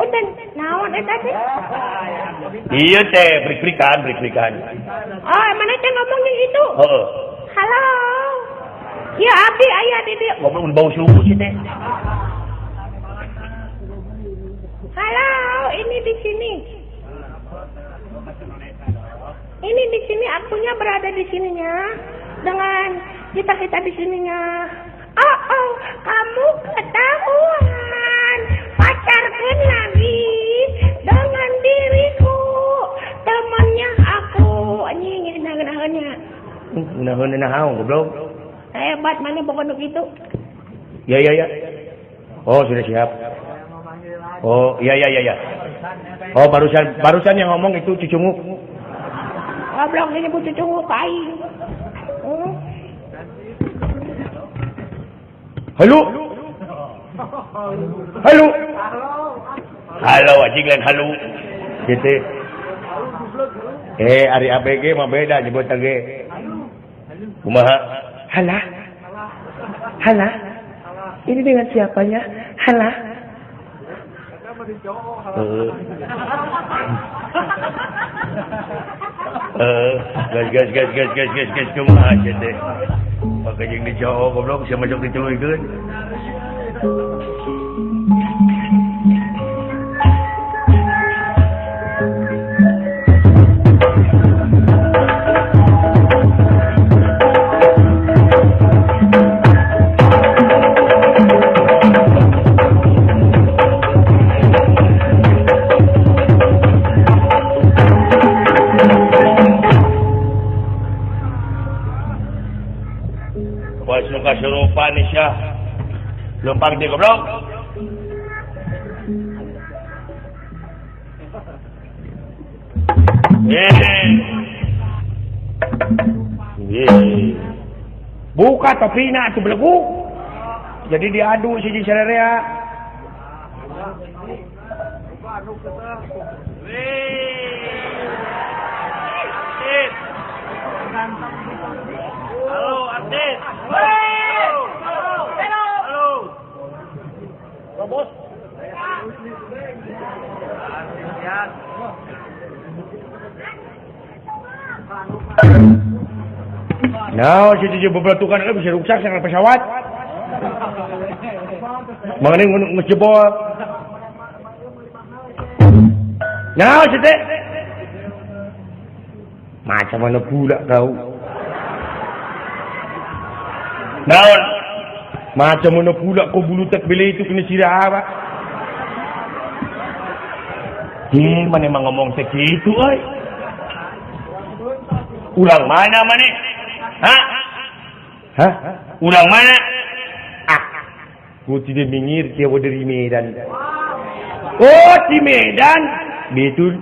Punten, naon eta teh? Iya teh, brik-brikan, brik-brikan. Oh, mana teh ngomong yang itu? Heeh. Halo. Ya abdi aya di dieu. Ngobrol bau suhu sih teh. Halo, ini di sini. Ini di sini akunya berada di sininya dengan kita-kita di sininya. Oh, kamu ketahuan pacarkan lagi dengan diriku, temannya aku. Anjing, nah-nahnya. Naheun naon goblok. Hebat mana pokoknya gitu. Ya ya ya. Oh, sudah siap. Oh, iya ya ya ya. Oh, barusan barusan yang ngomong itu cucumu. Goblok ini bu cucumu aing. Halo. Halo. Halo anjing lain halo. Gitu. Eh, ari ABG mah beda nyebut ge. Kumaha? Halah. Halah. Ini dengan siapanya? Halah. Gas gas gas gas gas gas gas kumaha sia teh. Pake jeung di cowok goblok sia masuk dituluykeun. Kasurupan Syah lempang di goblok. Buka topina atuh belegu. Jadi diadu si jeung sarerea. Halo artis. Halo. Halo. Bos. Nah, si tujuh bebatukan bisa rusak sangat pesawat. Mengenai ngejebol. Nah, si teh. Macam mana pula kau? Naon? Macam mana pula kau bulu tak bela itu kena sirah apa? Mana emang ngomong segitu, oi? Ulang mana mana? Hah? Hah? Ulang mana? Ah, ku tidak minggir dia dari Medan. Oh, di Medan. Betul.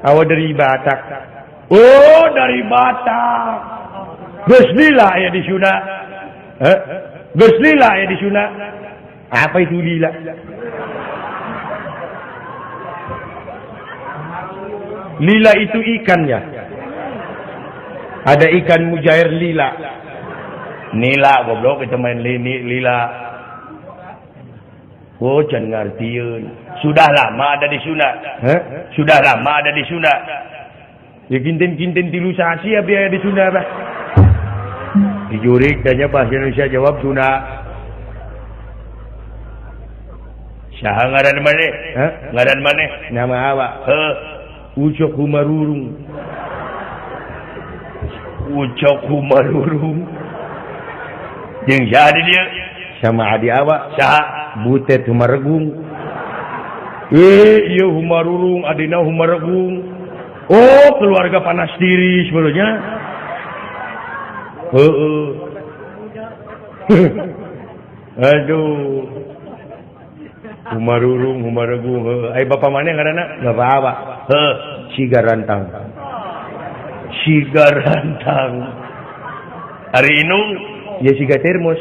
Awak dari Batak. Oh, dari Batak. Geus lila ya di Sunda. Hah? Geus lila ya di Sunda. Apa itu lila? Lila itu ikannya. Ada ikan mujair lila. Nila goblok itu main lini lila. Oh, jangan ngartieun. Sudah lama ada di Sunda. Hah? Sudah lama ada di Sunda. Ya kinten-kinten tilu sasi abdi aya di Sunda bah. Dijurik tanya bahasa Indonesia jawab Sunda. Saha ngaran maneh? Hah? Ngaran maneh? Nama awak. Heuh. Ucok Humarurung. Ucok Humarurung. Jeung saha di dieu? Sama adi awak. Saha? Butet Humaregung. Ieu Humarurung, adina Humaregung. Oh, keluarga panas diri sebenarnya. Heeh. Aduh. Humarurung, Humaregung. Heuh. Ai bapa maneh ngaranna? Bapak awak. Heuh, Sigarantang. Sigarantang. Ari inung ya siga termos.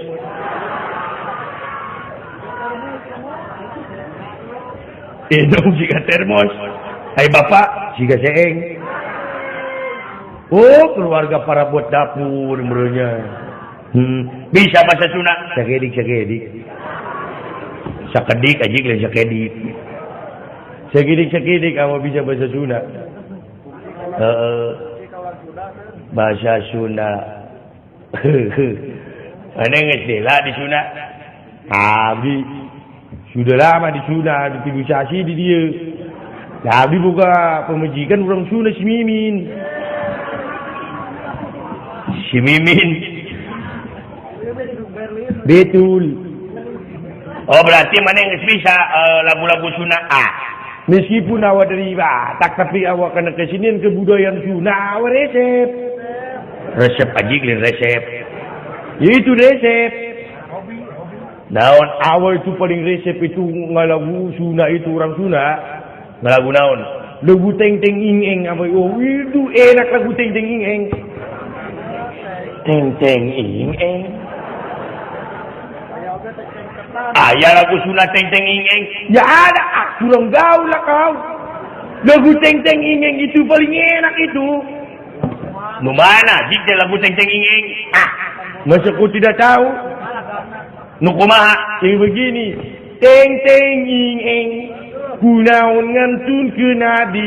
Inung siga termos. Hai bapak siga seeng. Oh, keluarga para buat dapur merenya. Bisa bahasa Sunda. Sakedik sakedik. Sakedik aja lain sakedik. Sakedik-sakedik awa bisa bahasa Sunda. Bahasa Sunda. Mana geus lah di Sunda? Abi sudah lama di Sunda, di Tilusasi di dia. Nah, abi buka pemajikan orang Sunda si Mimin. Si Mimin. Betul. Oh berarti mana yang bisa lagu-lagu Sunda? Ah. Meskipun awak dari Batak tapi awak kena kesinian kebudayaan Sunda awak resep. Resep aja klin resep. Ya itu resep. Naon awak itu paling resep itu ngalagu Sunda itu orang Sunda. Ngalagu naon? Lagu teng teng ing eng apa? Oh itu enak lagu teng teng ing eng. Teng teng ing eng. Ayah lagu Sunda teng teng ing eng. Ya ada, ah, kurang gaul lah kau. Lagu teng teng ing eng itu paling enak itu. Nu mana? Jika lagu teng teng ing eng. Ah, masa kau tidak tahu? Nu kumaha? Yang begini, teng teng ing eng. Kunaon ngantun ke nabi.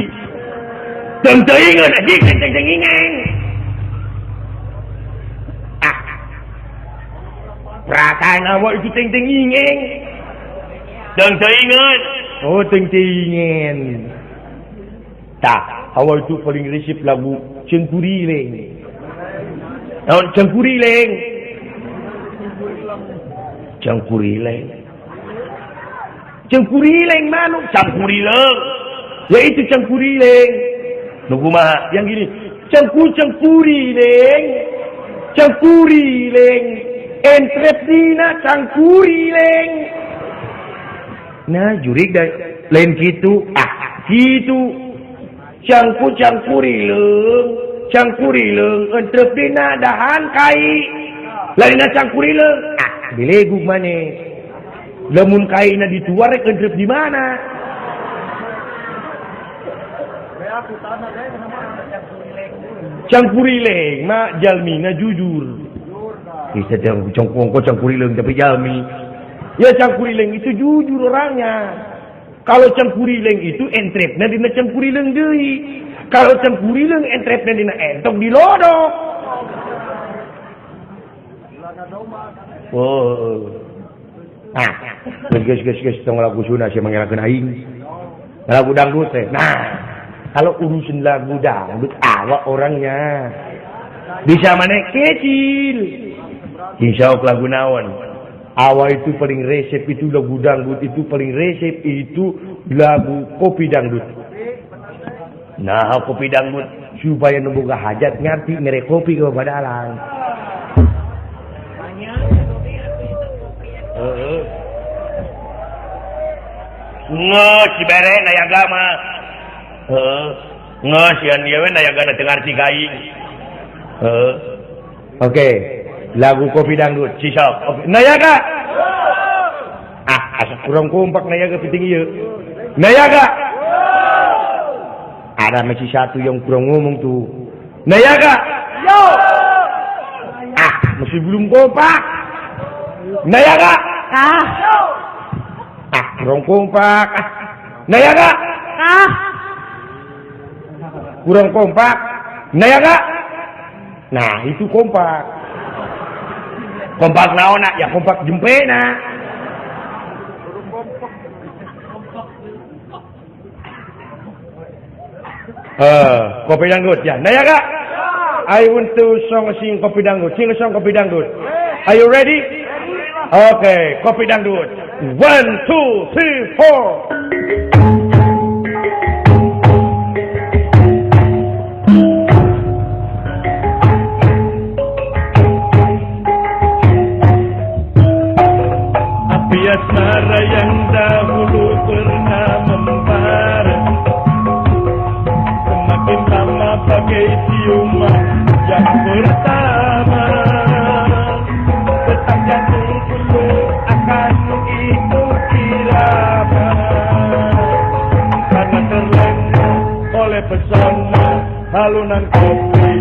Teng teng anjing teng teng ing eng. Ah. Perasaan awak itu teng teng ing eng. Teng teng. Oh teng teng. Tak, awak itu paling resip lagu Cengkurileng. Naon Cengkurileng? Cengkurileng. Cengkurileng manuk cangkurileng. Ya itu cangkurileng. Nu kumaha? Yang gini, cangku cangkurileng. Cangkurileng. Entrep dina cangkurileng. Nah, jurig da lain kitu. Ah, kitu. Cangku cangkurileng, cangkurileng entrep dina dahan kai. Lainna cangkurileng. Ah, dilegug maneh. Lamun kaina dituar rek entrep di mana? Cangkurileng mah jalmina jujur. Bisa cangkong cangkurileng tapi jalmi. Ya cangkurileng itu jujur orangnya. Kalau cangkurileng itu entrepna dina cangkurileng deui. Kalau cangkurileng entrepna dina entok dilodok. Oh. Nah, geus geus geus tong lagu Sunda sia mangelakeun aing. Lagu dangdut teh. Nah, kalau urusan lagu dangdut awak orangnya. Bisa mana kecil. Insya Allah lagu naon. Awak itu paling resep itu lagu dangdut itu paling resep itu lagu kopi dangdut. Nah, kopi dangdut supaya nu boga hajat ngerti mere kopi ke badalang. Nge si bere nayaga mah. Heeh. Nge sian ieu we nayaga teu ngarti ka aing. Heeh. Oke, lagu kopi dangdut si sok. Oke, nayaga. Ah, asa kurang kompak nayaga penting ieu. Nayaga. Ada masih satu yang kurang ngomong tuh. Nayaga. Yo. Ah, masih belum kompak. Nayaga. Ah. Ah, kurang kompak. Ah. Nayaga. Ah. Kurang kompak. Nayaga. Nah, itu kompak. Kompak naon ya kompak jempena. Kopi dangdut ya. Nayaga. I want to song sing kopi dangdut. Sing song kopi dangdut. Are you ready? Okay, kopi dangdut. 1, 2, 3, 4. Api asmara yang dahulu pernah membara, semakin lama bagai ciuman yang pertama. Tetap jantung penuh akan mengikuti irama, karena terlena oleh pesona halunan kopi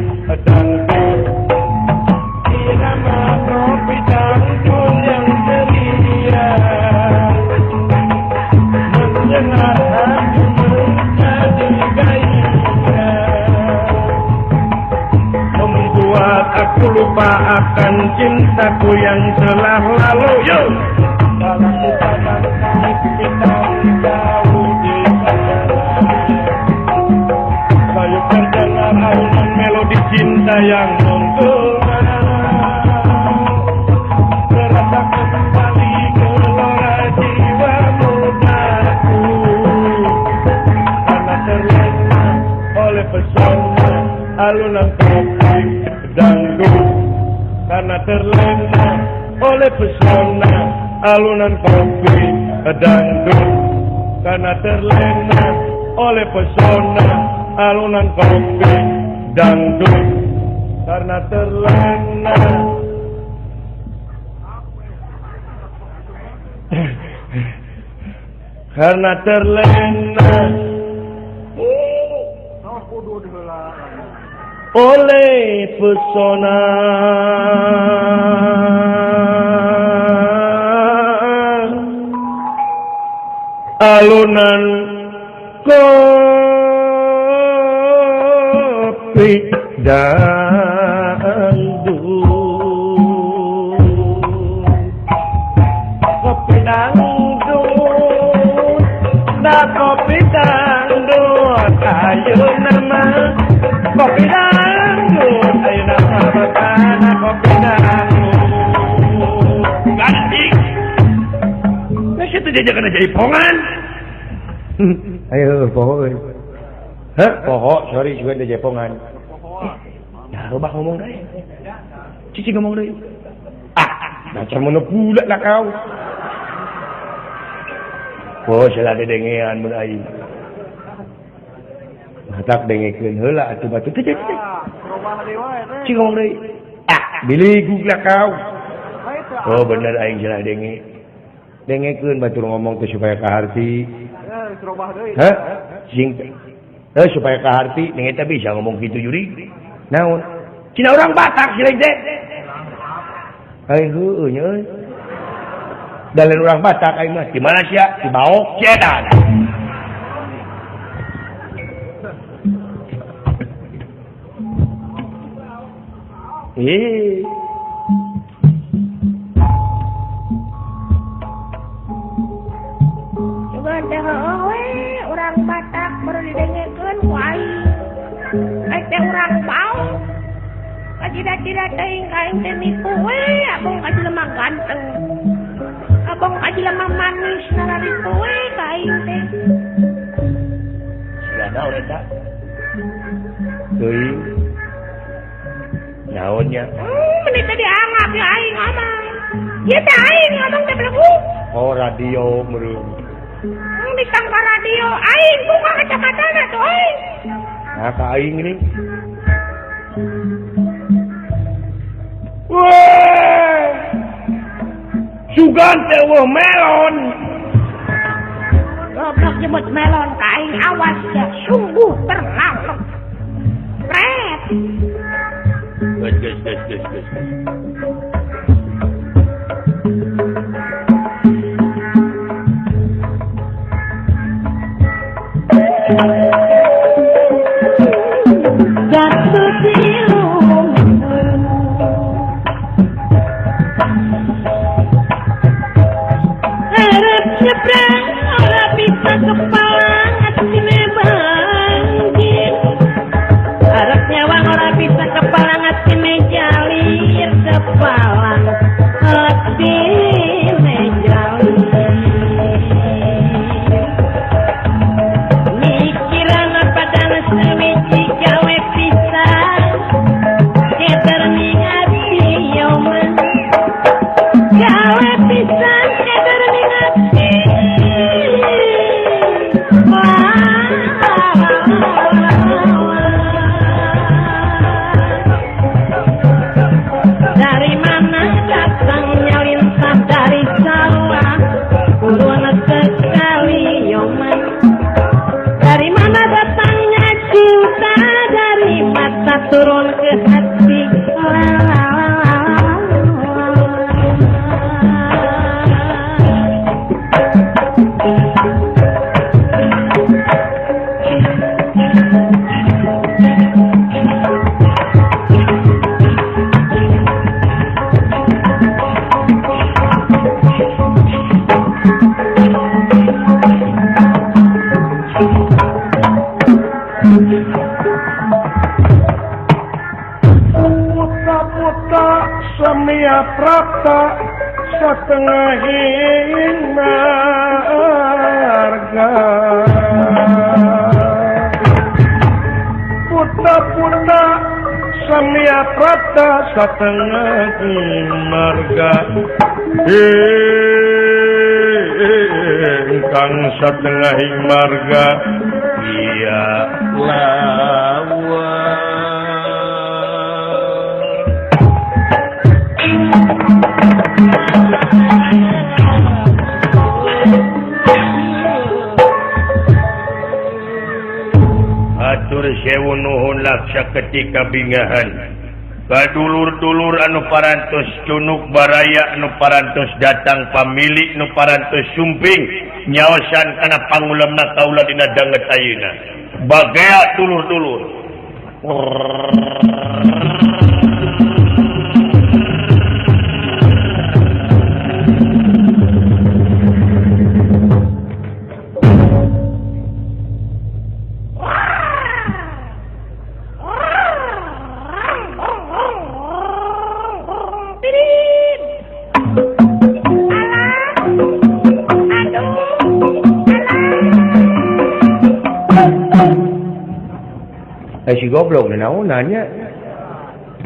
dangdut. Irama kopi dangdut yang ceria Akan cintaku yang telah lalu. Yo. Sayup terdengar alunan melodi cinta yang menggema. Terasa kembali gelora jiwa mudaku. Karena terlena oleh pesona alunan kopi dangdut. Karena terlena oleh pesona alunan kopi dangdut. Karena terlena oleh pesona alunan kopi dangdut. Karena terlena. Karena terlena oleh pesona alunan kopi dangdut. Kopi dangdut, da kopi dangdut, ayo nama kopi dangdut, ayo nama bakana kopi dangdut. Ganti. Nah, situ jajakan aja ipongan. Ayo poho euy. Hah? Poho, sorry juga ada jepongan. Nah, rubah ngomong deui. Cici ngomong deui. Ah, macam mana pula lah kau. Oh, salah dedengean mun aing. Matak dengekeun heula atuh batu teh. Cici ngomong deui. Ah, biligug lah kau. Oh, bener aing salah denge. Dengekeun batur ngomong teh supaya kaharti. Hah? Sing supaya kaharti ning eta bisa ngomong kitu juri. Naon? Cina orang Batak sileng teh. Ai heueuh nya euy. Da lain urang Batak aing mah. Di mana sia? Di Baok Cedan. Eh. Juga teh heueuh we urang Batak baru didengekeun ku aing. Aing teh urang Baok. Kacida-cida teuing ka aing teh nipu we, abong ka jelema ganteng. Abong ka jelema manis nararitu we ka aing teh. Sia naon eta? Teuing. Naonnya? Meni teh dianggap ya aing ngomong. Ieu teh aing ngomong teh belegu. Oh, radio meureun. Disangka radio aing buka kacamatana tuh aing. Nah, ka aing ini. Weh. Sugan teh eueuh melon. Goblok nyebut melon ka aing awas ya sungguh terlalu. Pret. Geus geus geus geus geus. Jatuh silung harap nyebrang ora bisa kepalang atine banjir. Harap nyawang ora bisa kepalang atine jalir kepalang atine jalir. Mikiran padang sewiji gawe pisan keter ning ati yoman gawe pisan keter ning ati. Prapta satengahing marga Puta-puta samya prapta satengahing marga ingkang satengahing marga iya lawa. Atur sewu nuhun laksa ketika bingahan kadulur-dulur anu parantos cunuk baraya anu parantos datang pamilik nu parantos sumping nyaosan kana pangulemna kaula dina danget ayeuna bagea dulur-dulur. Si goblok naon nanya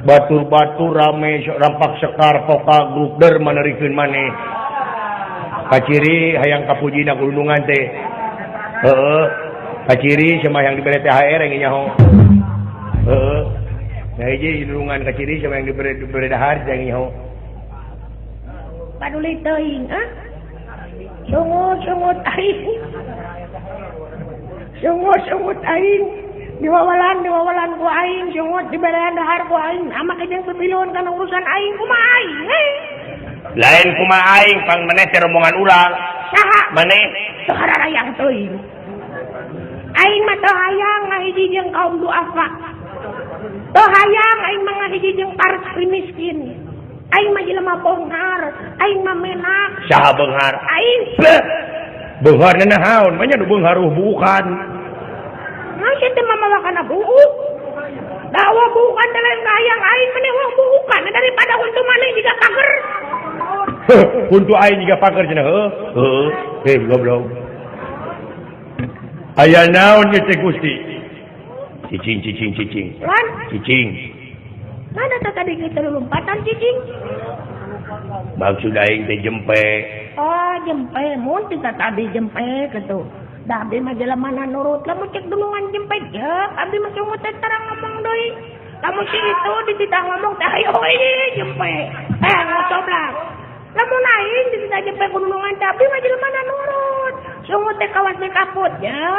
batur-batur rame rampak sekar poka grup der manerikeun maneh kaciri hayang kapujina kulungan teh heeh kaciri sama yang dibere THR yang nyaho heeh nah hiji dunungan kaciri sama yang dibere dahar yang nyaho paduli teuing ah sungut-sungut aing sungut-sungut aing diwawalan ku aing sungut diberean dahar ku aing ama kejeng pipilun kana urusan aing kumaha aing lain kumaha aing pang maneh teh rombongan urang saha maneh teu hararayang teuing aing mah teu hayang ngahiji jeung kaum duafa teu hayang aing mah ngahiji jeung para miskin aing mah jelema beunghar aing mah menak saha beunghar aing beunghar naon mah nya nu beunghar bukan Masih teh mamawa kana buuk. Dawa buukan teh lain kahayang aing maneh wong buukan daripada huntu maneh jiga pager. Huntu aing jiga pager cenah heuh. Heuh, heh goblok. Aya naon ieu teh Gusti? Cicing cicing cicing. Lan cicing. Mana teh tadi kitu lompatan cicing? Maksud aing teh jempe. Oh, jempe mun teh tadi jempe kitu. Da abdi mah jelema nurut lamun cek dunungan jempe jeung abdi mah sungut teh tarang ngomong deui lamun si itu dititah ngomong teh ayo we jempe ngocoblak lamun aing dititah jempe ku dunungan teh abdi mah jelema nurut sungut teh kawas teh kaput ya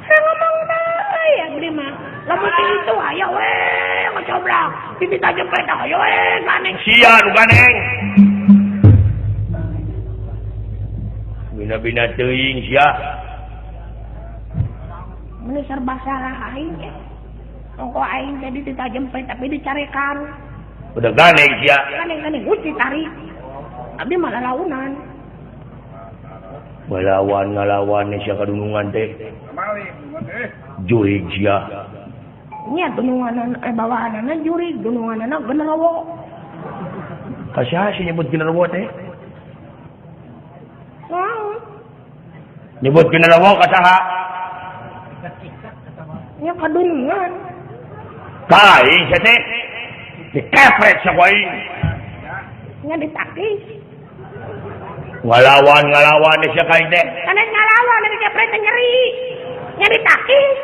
teh ngomong deui abdi mah lamun si itu ayo we ngocoblak dititah jempe teh ayo we ganeng sia nu ganeng bina-bina teuing sia ini serba salah aing eh. Ongko aing jadi dititah jempe tapi dicarekan. Udah ganeng sia. Ganeng-ganeng geus ditarik. Abdi malah launan. Ngalawan ngalawan sia kadunungan teh. Jurig sia. Nya dununganan bawahanana jurig, dununganana genderowo. Ka saha sih nyebut genderowo teh? Naon? Nyebut genderowo ka saha? Nya kadunungan. Ka aing sia teh dikepret sia ku aing. Nya ditakis. Ngalawan ngalawan sia ka aing teh. Kana ngalawan dikepret teh nyeri. Nya ditakis.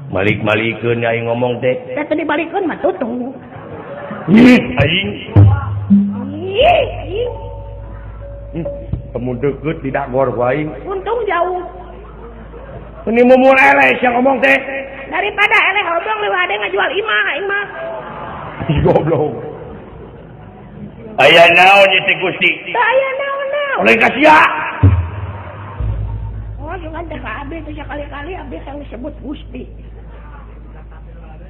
Malik-malikeun aing ngomong teh. Teh teu dibalikeun mah tutung. Ih, aing. Ih, aing. Temu deukeut didagor ku aing. Untung jauh. Ini mumul eleh siang ngomong teh. Daripada eleh ngomong leuwih ade ngajual imah aing mah. Goblok. Aya naon ieu teh Gusti? Teu aya naon-naon. Oleh ka sia. Oh, jangan teh ka abdi teh sakali-kali abdi yang disebut Gusti.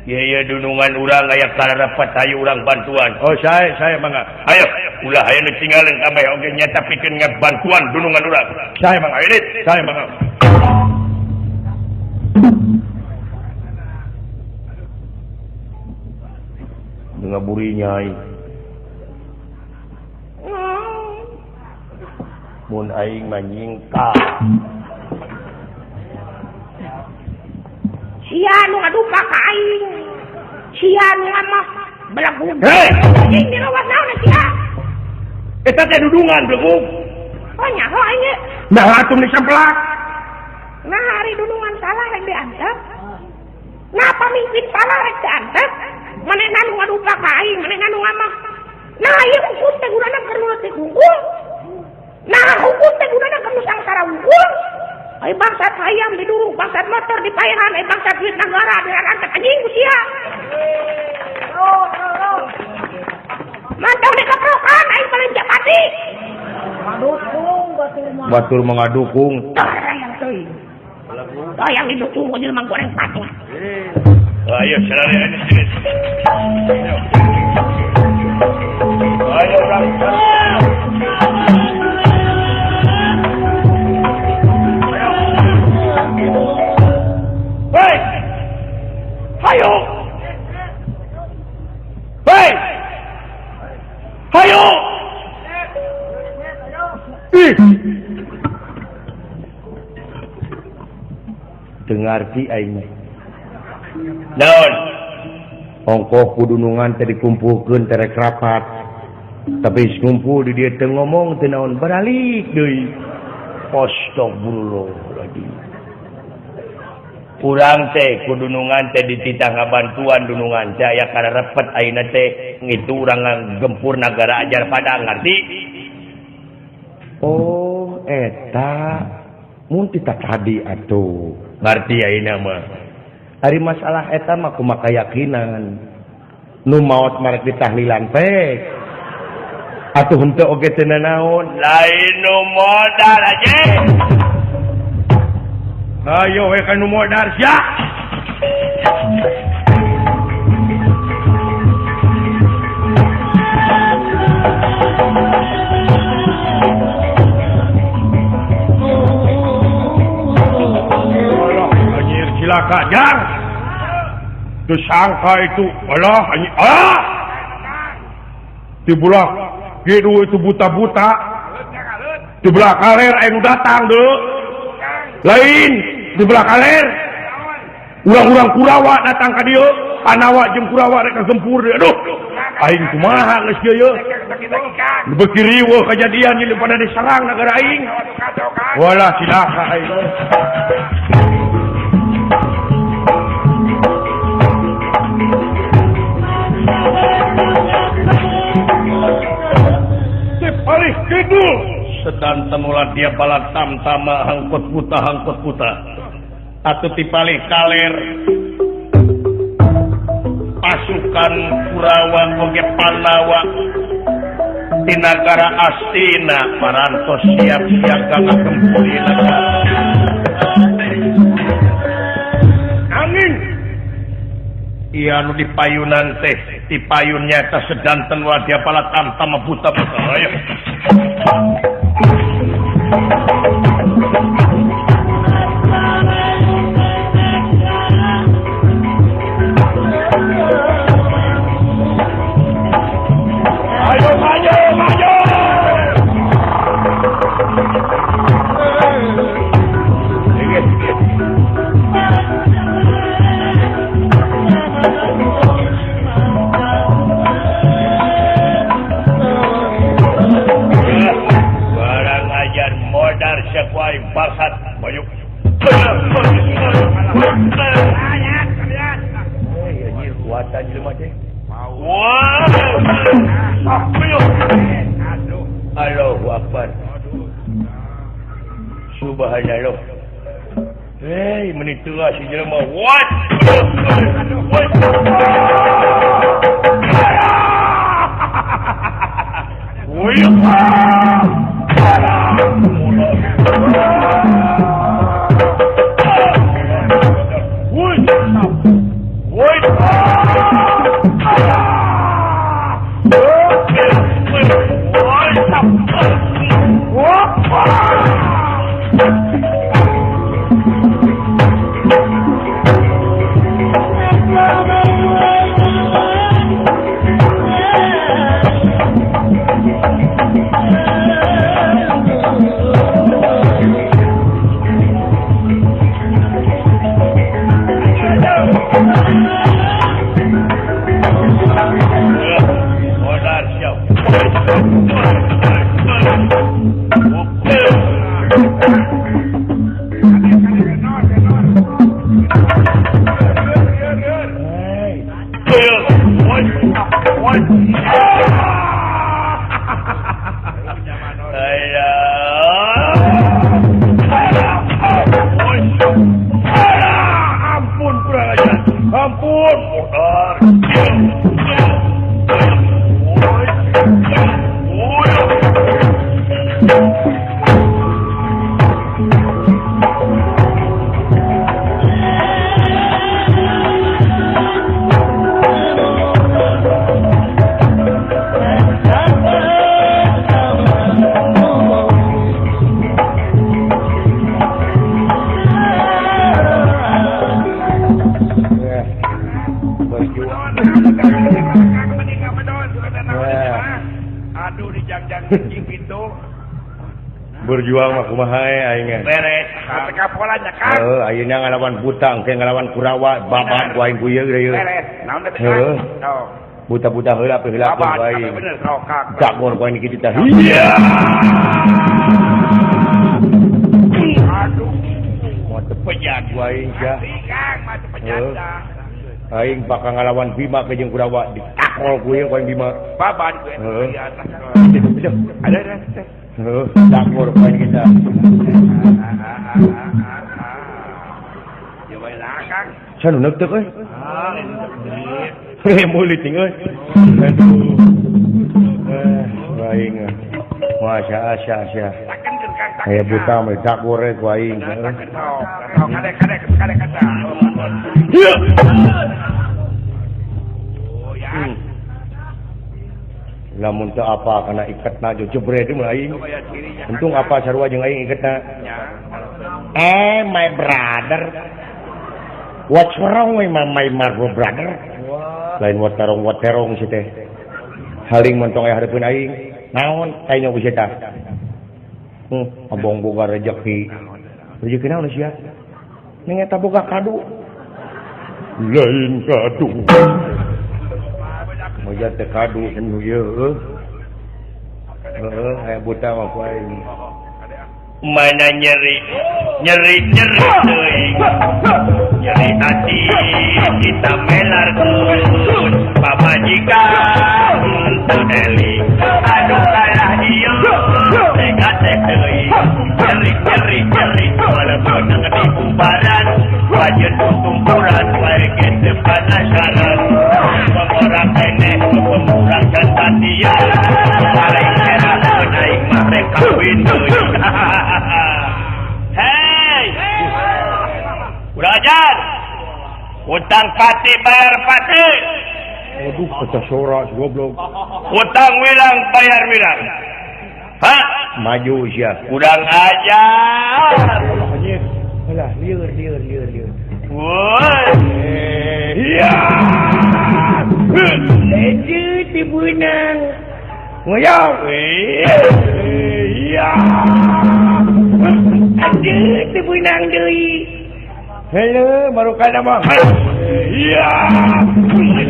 Ieu ieu dunungan urang aya kararapat hayu urang bantuan. Oh, saya mangga. Ayo, ulah aya nu tinggalin kabeh oge nyata pikeun ngabantuan dunungan urang. Saya mangga. Ayo, saya mangga. Ngaburinya aing. Mun aing mah nyingkah. Sia nu ngaduka ka aing. Sia nu ngamah belegug. Hei, anjing dilawan naon sia? Eta teh dudungan belegug. Oh nyaho aing ge. Nah atuh disamplak. Nah hari dudungan salah rek diantep. Nah pamimpin salah rek diantep. Manehna nu ngaduka ka aing, manehna nu ngamah. Nah ieu hukum teh gunana keur nu leutik hungkul. Nah hukum teh gunana keur nu sangsara hungkul. Ai bangsat hayam didurung, bangsat motor dipayahan, ai bangsat duit negara diantep anjing ku sia. Mantau dikeprokan aing paling japati. Ngadukung batur mah. Batur mah ngadukung. Tah yang teuing. Tah yang didukung ku jelema goreng patut. Ayo sararea ini sini. Ayo. Ayo urang. Hei. Hayo. Hei. Hayo. Ih. Dengarti aing. Naon? Ongkoh kudunungan teh dikumpulkeun teh rek rapat. Tapi ngumpul di dieu teu ngomong teu naon baralik deui. Astagfirullahaladzim. Urang teh kudunungan teh dititah ngabantuan dunungan teh aya kararepet ayeuna teh ngitu urang ngagempur nagara ajar Padang ngarti? Oh eta mun tita tadi atuh ngarti ayeuna mah. Ari masalah eta mah kumaha keyakinan nu maot marek ditahlilan pek atuh henteu oge teu nanaon lain nu modal aja. Ayo we ka nu modal sia. Allah anjir cilaka jang. Tersangka itu Allah anjir ah. Di belah kidu itu buta-buta. Di belah kaler anu datang deui. Lain di belah kaler urang-urang Kurawa datang ka dieu, Panawa jeung Kurawa rek kagempur deui. Aduh, aing kumaha geus kieu ye. Beuki riweuh kajadian ieu pada diserang nagara aing. Walah cilaka aing. Alih kidul sedanten ulah dia balat tamtama hangkut buta atuh tipalih kaler pasukan Kurawa oge Pandawa di nagara Astina parantos siap-siap ngagempur nagara. Angin iya nu dipayunan teh dipayun nyata sedanten ulah dia balat tamtama buta-buta. Ayo. Ayo maju maju. Barang ajar modar sekuai bangsat maju. Anjir kuatan jelema teh. Wah. Allahu Akbar. Subhanallah. Hei, menit tengah si jelema. What? What? Berjuang mah kumaha aing. Beres. Teka polanya Kang. Heuh, ayeuna ngalawan butang ke ngalawan Kurawa, babat ku aing ku ieu ieu. Beres. Naon teh? Heuh. Sok. Buta-buta heula heula ku aing. Bener sok Kang. Gakor ku aing kitu tah. Iya. Aduh. Moal teu pejat ku aing sia. Kang, mah teu pejat. Aing bakal ngalawan Bima ke jeung Kurawa ditakol ku ieu ku aing Bima. Babat ku Heuh. Ada ada. Heuh, dapur poin kita. Ya bae lah Kang. Can unek teh euy. Ah, heh mulit ting euy. Aduh. Aing. Wah, sia sia sia. Aya buta mah dapur ku aing. Kade kade kade kata. Oh ya. Lamun teu apa kana iketna jo jebret mah aing. Untung apa sarua jeung aing iketna. My brother. What's wrong with my brother? Lain waterong waterong si teh. Haling montong aya hareupeun aing. Naon tanya ku si tah. Abong boga rejeki. Rejeki naon sia? Ning eta boga kadu. Lain kadu. Moja teh kadu nu ieu heuh. Heuh, aya buta mah ku aing. Mana nyeri, nyeri nyeri teuing. Nyeri hati kita melarkeun pamajikan teu eling. Aduh kalah ieu tega teh teuing. Nyeri nyeri nyeri walaupun di bubaran wajan tumpuran wae ge teu penasaran. Pemurang keneh pemurang can patia. Paling era aing mah rek kawin deui. Hei. Kurang ajar. Utang pati bayar pati. Aduh, pecah sorak goblok. Utang wilang bayar wilang. Hah? Maju sia. Kurang ajar. Alah, lieur lieur lieur lieur. Woi. Iya. Lejeut dibeunang. Ngoyong. Iya. Aduh, dibeunang deui. Halo, baru kana mah. Iya.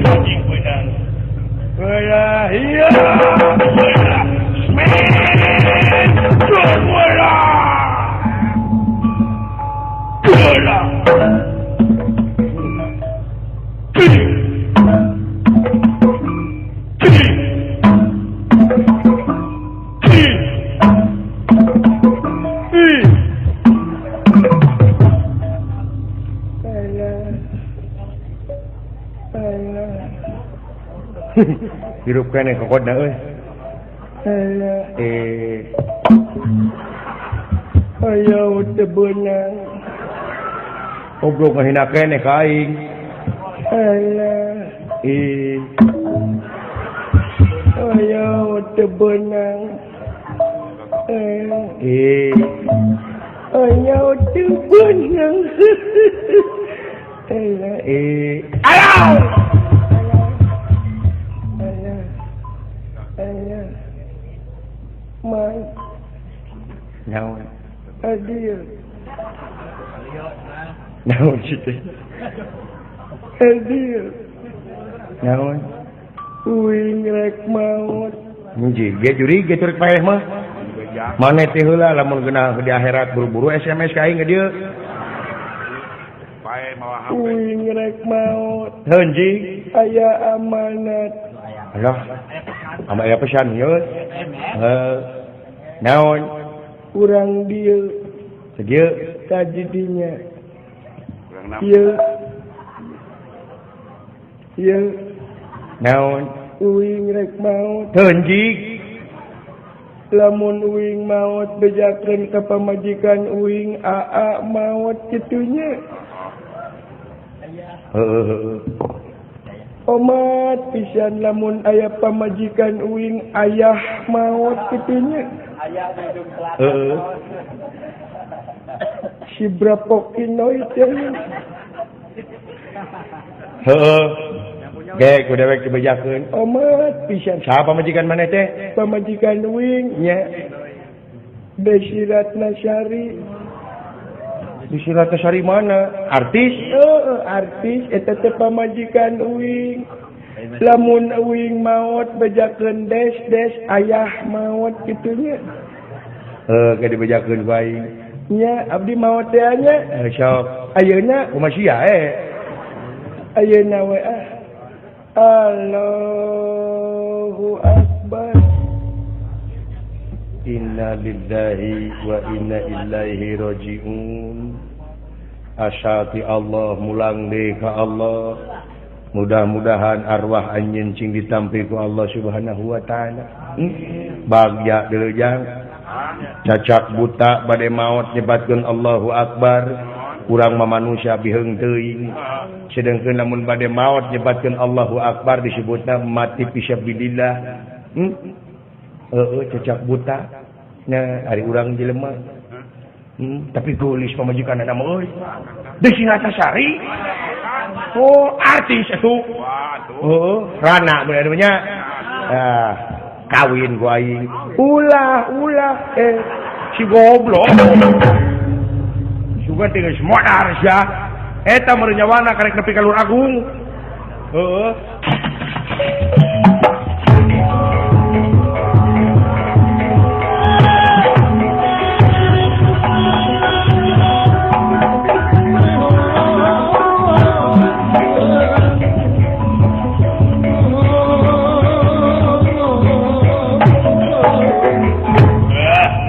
Anjing beunang. Wala, iya. Men. Wala. Wala. Hirup keneh kokodna euy. Alah Ayo teu beunang. Goblok ngahina keneh ka aing. Alah Ayo teu beunang. Ayo teu beunang. Alah Ayo. Mai. Naon? Adil. Naon sih teh? Adil. Naon? Uing rek maot. Muji, ge juri ge turek paeh mah. Mane teh heula lamun geunah di akhirat buru-buru SMS ka aing ka dieu. Paeh mawa HP. Uing rek maot. Heun ji, aya amanat. Alah. Ama aya pesan ieu. Heuh. Naon? Urang dieu. Sakieu tajidinya. Ieu. Ieu. Naon? Uing rek maot. Heun ji. Lamun uing maot bejakeun ka pamajikan uing aa maot kitunya. Heuh heuh. Omat pisan lamun aya pamajikan uing ayah maot kitunya. Ayah di ujung selatan. Si brapokin noi teh. Heeh. Ge ku dewek dibejakeun. Omat pisan. Saha pamajikan maneh teh? Pamajikan uing nya. Desi Ratnasari. Desi Ratnasari mana? Artis? Artis eta teh pamajikan uing. Lamun uing maot bejakeun des des ayah maot kitu nya. Heuh, ke dibejakeun ku aing. Nya abdi maot teh nya. Sok. Ayeuna kumaha sia Ayeuna we ah. Allahu Akbar. Inna lillahi wa inna ilaihi rajiun. Asyati Allah mulang deui ka Allah. Mudah-mudahan arwah anjeun cing ditampi ku Allah Subhanahu wa taala. Bagja deui jang. Cacak buta bade maot nyebatkeun Allahu Akbar. Urang mah manusia biheung teuing. Sedengkeun lamun bade maot nyebatkeun Allahu Akbar disebutna mati fisabilillah. Heeh cecak buta. Nya ari urang jelema. Tapi geulis pamajikanna mah euy. Desi Ratnasari. Oh, artis atuh. Heeh, rana bener nya. Ah, kawin ku aing. Ulah, ulah si goblok. Sugan teh geus modar sia. Eta meureun nyawana karek nepi ka Lur Agung. Heeh.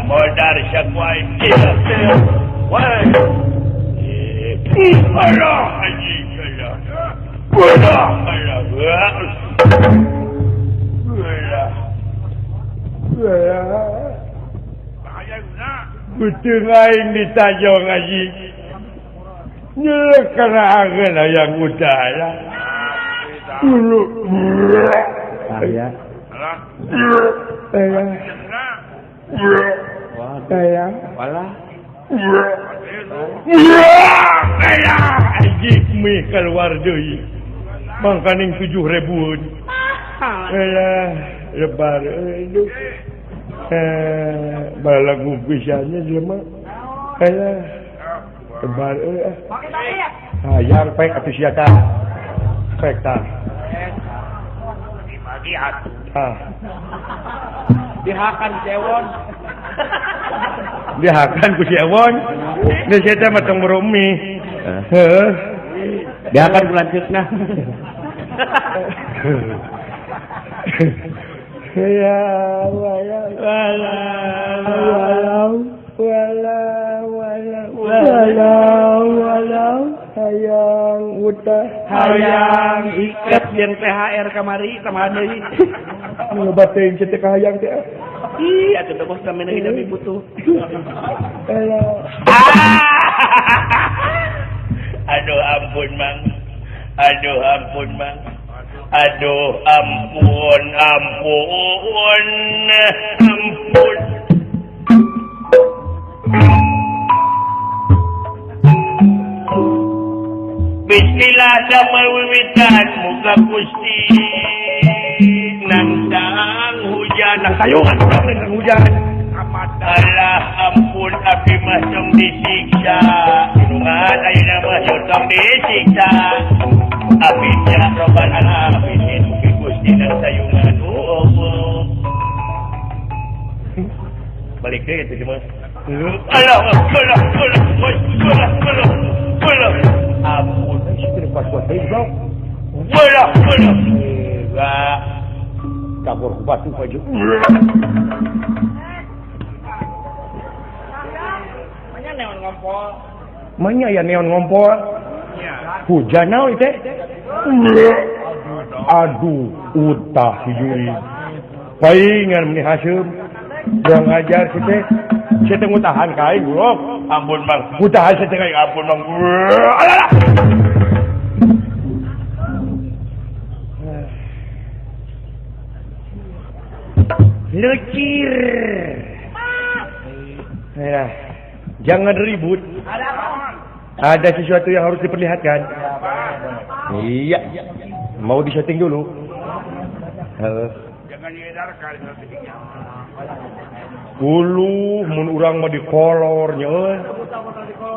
Modar sia ku aing. Allah anjing Allah. Allah Allah. Allah. Betul aing ditajong anjing. Nyelek kana angeun hayang utara. Dulu. Aya. Aya. Aya. Walah. Anjing mih keluar deui. Mangkaning 7.000-an. Alah, lebar aduh. Balagu pisannya jelema. Alah. Lebar euy. Hayang pek atuh sia tah. Pek tah. Dibagi atuh. Ah. Dihakan cewon. Dihakan ku si Ewon. Geus eta mah tong merumi. Heuh. Dihakan ku lanceukna. Ya wala wala wala wala wala wala hayang utah hayang iket yen THR kamari tambahan deui. Loba teuing teh kahayang teh. Ih, atuh teh bos samena hidup butuh. Aduh ampun Mang. Aduh ampun Mang. Aduh ampun ampun ampun. Bismillah damai wiwitan muga Gusti nantang hujan nang tayungan nang hujan. Alah ampun abdi mah tong disiksa. Inungan ayeuna mah tong disiksa. Abdi ya robbal alamin mugi Gusti nang tayungan. Oh Allah. Balik deui teh mah. Alah alah alah alah alah alah. Ampun teu kuat-kuat deui bro. Alah alah. Wah. Kabur ku batu baju. Manya neon ngompol. Manya ya neon ngompol. Hujan naon teh? Aduh, utah si Juri. Paingan meni haseum. Kurang ajar si teh. Si teh ngutahan ka aing, goblok. Ampun, Bang. Ngutahan si teh ka aing, ampun, Bang. Alah. Lecir. Ya, jangan ribut. Ada sesuatu yang harus diperlihatkan. Iya. Mau disetting dulu. Jangan diedarkan. Uluh mun urang mah dikolor nya euy.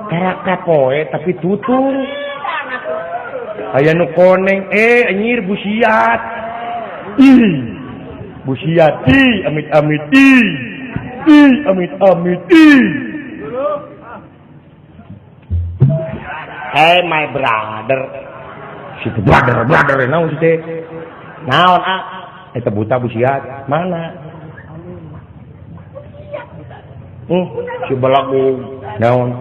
Karaka poe tapi tutung. Aya nu koneng anjir busiat. Ih. Busiat ih amit-amit ih. Ih amit-amit ih. Hey my brother. Si brother naon si teh? Naon ah? Eta buta busiat mana? Si belagu naon?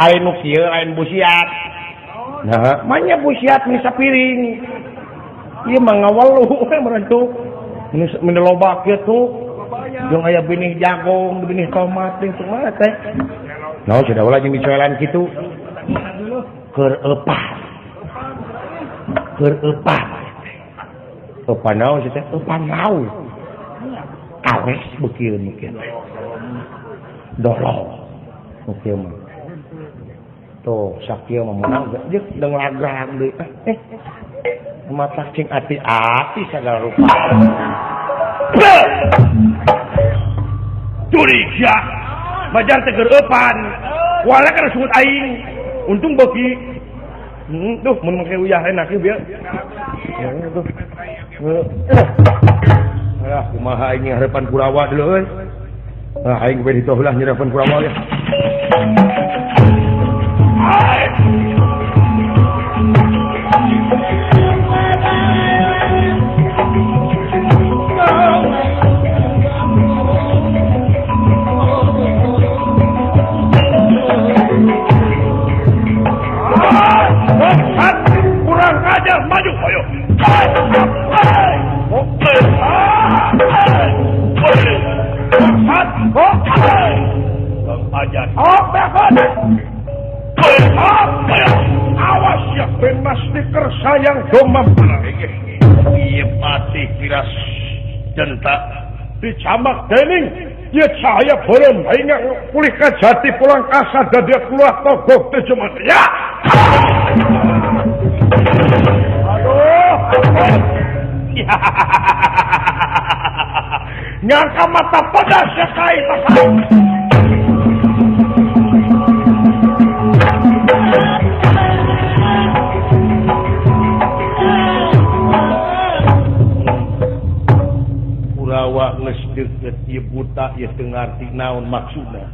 Ain nu kieu lain busiat. Nah, manya busiat meni sapiring. Ieu mah ngawelu we merentuk. Meni loba kieu tuh. Jeung aya binih jagung, binih tomat teh kumaha teh. Naon sudah ulah jeung dicoelan kitu. Keur eupah. Keur eupah. Eupah naon sih teh? Eupah naon? Awes beuki mungkin. Dolo. Oke mah. Tuh, sakieu mah menang jeung deung lagrag deui. Mata cing ati-ati sagala rupa. Curi sia. Majar teh keur eupan. Wala kana sungut aing. Untung beuki. Duh, mun make uyah enak ieu bieu. Ya tuh. Alah, kumaha aing harapan Kurawa dulu euy. Ah, aing beuh ditoh lah nyerapan Kurawa ya. Kurang ajar, maju ayo. Ajar. Awas ya ben Mas Niker sayang domam. Ieu patih piras jentak dicamak dening ieu cahaya beureum aing pulih ka jati pulang kasada dia keluar togok teh cuman ya. Aduh. Nyangka mata pedas ya kai pasang. Kurawa geus deukeut ieu buta ieu teu ngarti naon maksudna.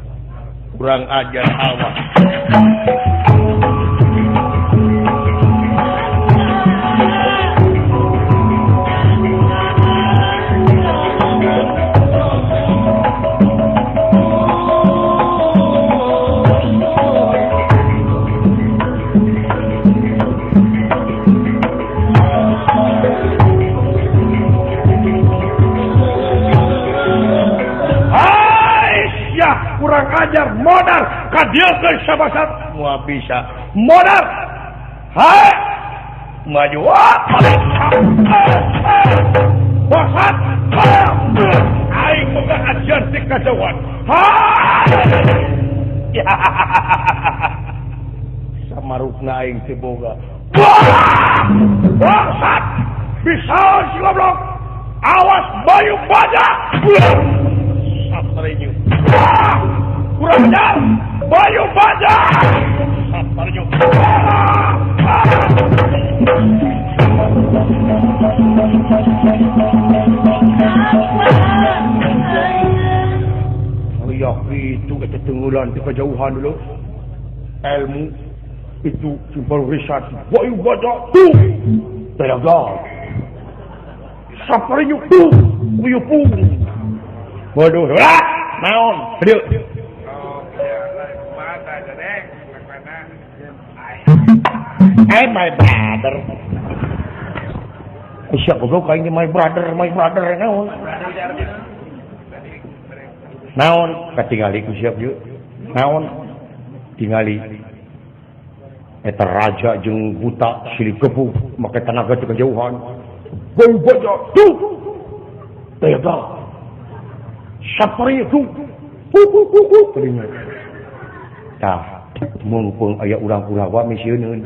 Kurang ajar awak. Kurang ajar modal kadieukeun sabasat moal bisa modal hai maju basat aing boga ajian ti kajauhan hai samarukna aing teu boga basat bisa si goblok awas bayu baja sapareunyu kurang ajar bayu baja sapareunyu ya itu eta tenggelan di kejauhan dulu ilmu itu simpel riset bayu baja tuh tenaga sapareunyu tuh kuyupung waduh lah naon dieu. Hey my brother. Siapa goblok aing my brother naon. Naon katingali ku siap ieu. Naon tingali eta raja jeung buta silih gebug make tanaga teu kajauhan. Bayu baja tuh. Tega. Sapari itu. Tah, mumpung aya urang Kurawa misieun.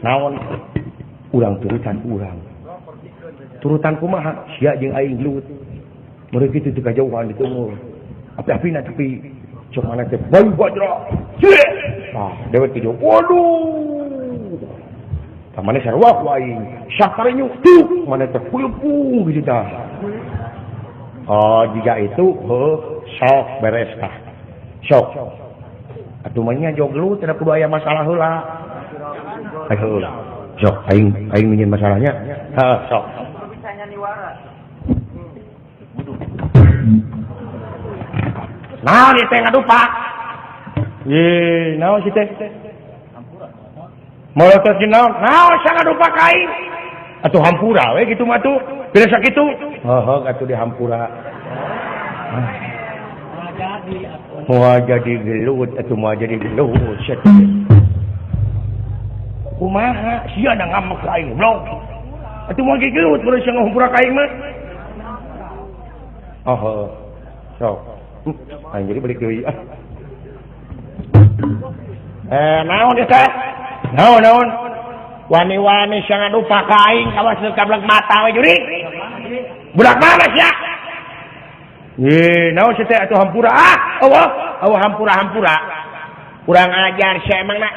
Naon urang turutan urang. Turutan kumaha? Sia jeung aing gelut. Mereka kitu teu kajauhan ditunggu. Api-apina tapi cok mana teh bayu bajra. Tah dewek kitu. Waduh. Tah mana sarua ku aing. Sakarenyuk tuh mana teh puyung gitu tah. Oh, jika itu heuh sok beres tah. Sok. Atuh mah nya joglu teu kudu aya masalah heula. Ayo heula. Sok aing aing minjem masalahnya. Heuh sok. Naon ieu teh ngadupak? Ye, naon si teh? Molotot si naon? Naon sia ngadupak ka aing? Atuh hampura we kitu mah tuh. Bila sakitu? Heuh, atuh dihampura. Moal jadi gelut atuh moal jadi gelut sia teh. Kumaha sia da ngambek ka aing goblok. Atuh moal gelut mun sia ngahampura ka aing mah. Oh, heuh. Sok. Aing jadi balik deui ah. Naon ieu teh? Naon naon? Wani-wani sia ngadupa ka aing kawas kablek mata we jurig. Budak mana sia? Ye, naon sia teh atuh hampura ah. Eueuh, eueuh hampura-hampura. Kurang ajar sia emangna.